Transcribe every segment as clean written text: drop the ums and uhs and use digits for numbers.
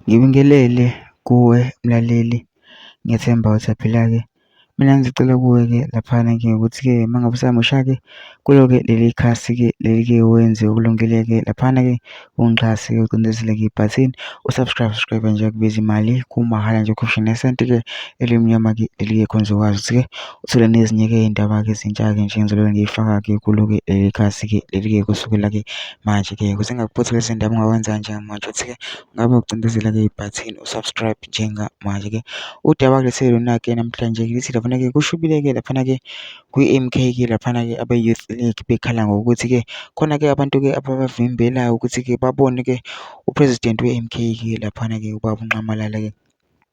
Ngibingelele kuwe mlaleli, ngiyethemba ukuthi uyaphila-ke. Mina ngizocela kuwe-ke laphana-ke ukuthi-ke uma ngabe usamusha-ke kulo-ke leli khasi-ke leli-ke wenze okulungile-ke laphana-ke ungixhase-ke ucindezele-ke ibhathini u-subscribe, subscribe nje akubizi imali kumahhala nje ukhoshe nesenti-ke elimnyama-ke leli-ke khona uzokwazi ukuthi-ke uthole nezinye-ke iy'ndaba-ke ezintsha-ke nje engizobe ngiy'faka-ke kulo-ke leli khasi-ke leli-ke kusukela-ke manje-ke ukuze ngingakuphuthi lezi ndaba ongakwenza njengamanje ukuthi-ke ngabe ucindezela-ke ibhathini u-subscribe njengamanje-ke. Udaba kulethele lona-ke namhlanje lithi laphana-ke kushubile-ke laphana-ke kwi-M_K-ke laphana-ke abe-Youth League bekhala ngokuthi-ke khona-ke abantu-ke ababavimbelayo ukuthi-ke babone-ke u-president we-M_K-ke laphana-ke ubaba uNxamalala-ke.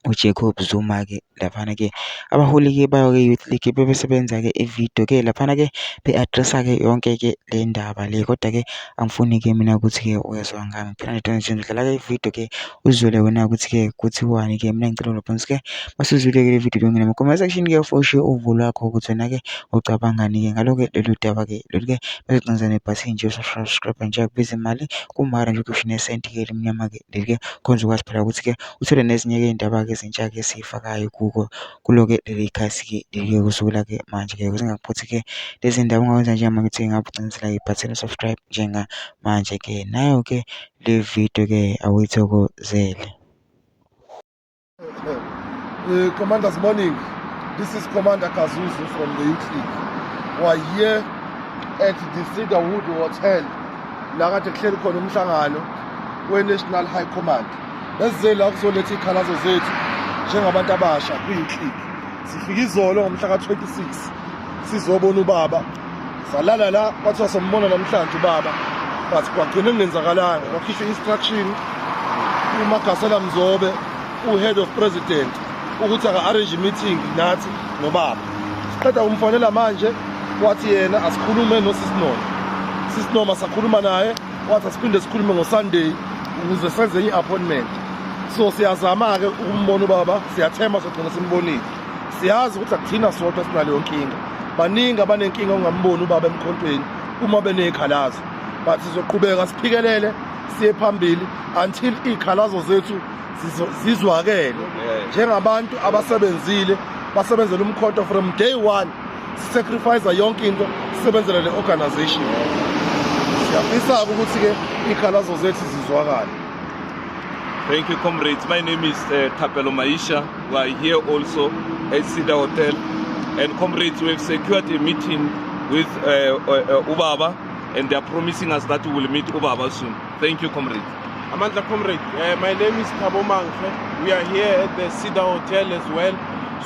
UJacob Zuma-ke laphana-ke abaholi-ke bayo-ke i-Youth League bebesebenza-ke ividiyo-ke laphana-ke be-address-a-ke yonke-ke le ndaba le, kodwa-ke angifuni-ke mina ukuthi-ke uyezwa ngami. Phela nje ngidlala-ke ividiyo-ke uzwele wena ukuthi-ke kuthiwani-ke. Mina ngicela ulaphansi-ke masuzwile-ke le vidiyo ungene kuma-comment section-ke ushiye uvo lwakho ukuthi wena-ke ucabangani-ke ngalo-ke lolu daba-ke lolu-ke bese ucinza nebhathini nje u-subscribe nje akubizi imali kumahhala nje ukhiphe nesenti-ke elimnyama-ke leli-ke khona uzokwazi phela ukuthi-ke uthole nezinye-ke iy'ndaba-ke ezintsha-ke esiy'fakayo kuko kulo-ke leli khasi-ke leli-ke kusukela-ke manje-ke ukuze ungakuphuthi-ke lezi ndaba ongakwenza njengamanje ukuthi ngabe ucindezela ibhathini u-subscribe njengamanje-ke nayo-ke le video-ke awuyithokozele. Commanders morning. This is Commander Kazuzu from the Youth League. We are here at the Cedarwood Hotel. La kade kuhleli khona umhlangano we-National High Command. Besize la kuzoletha iy'khalazo zethu njengabantu abasha kwi-Youth League. Sifike izolo ngomhla ka-26 sizobona ubaba. Salala la kwathiwa sombona namhlanje ubaba but kwagcina kungenzakalanga kwakhishwa instruction uMagasela Mzobe u-head of president ukuthi aka-arrange meeting nathi nobaba. Siqeda kumfonela manje wathi yena asikhulume nosisi Noma. Sisi Noma sakhuluma naye wathi asiphinde sikhulume ngo-Sunday ukuze senze i-appointment. So siyazama-ke ukumbona ubaba, siyathemba sogcina simbonile. Siyazi ukuthi akuthina sodwa sinaleyo nkinga, baningi abanenkinga ongamboni ubaba emkhontweni uma beney'khalazo, but sizoqhubeka siphikelele siye phambili until iy'khalazo zethu zizwakele njengabantu abasebenzile basebenzela umkhonto from day one, sacrifice yonke into sisebenzele le organization. Siyafisa ukuthi-ke iy'khalazo zethu zizwakale. Thank you, comrades. My name is Tapelo Maisha. We are here also at Cedar Hotel. And comrades, we have secured a meeting with Ubaba, and they are promising us that we will meet Ubaba soon. Thank you, comrades. Amandla comrade, my name is Thabo Mangfe. We are here at the Cedar Hotel as well.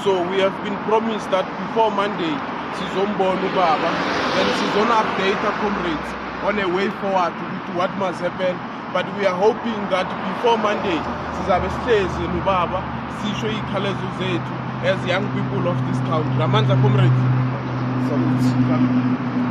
So we have been promised that before Monday, sizombona ubaba, then sizona update our comrades on a way forward to what must happen. But we are hoping that before Monday, sizabe sihlezi nobaba, sisho iy'khalazo zethu as young people of this country. Amandla comrades. Salute.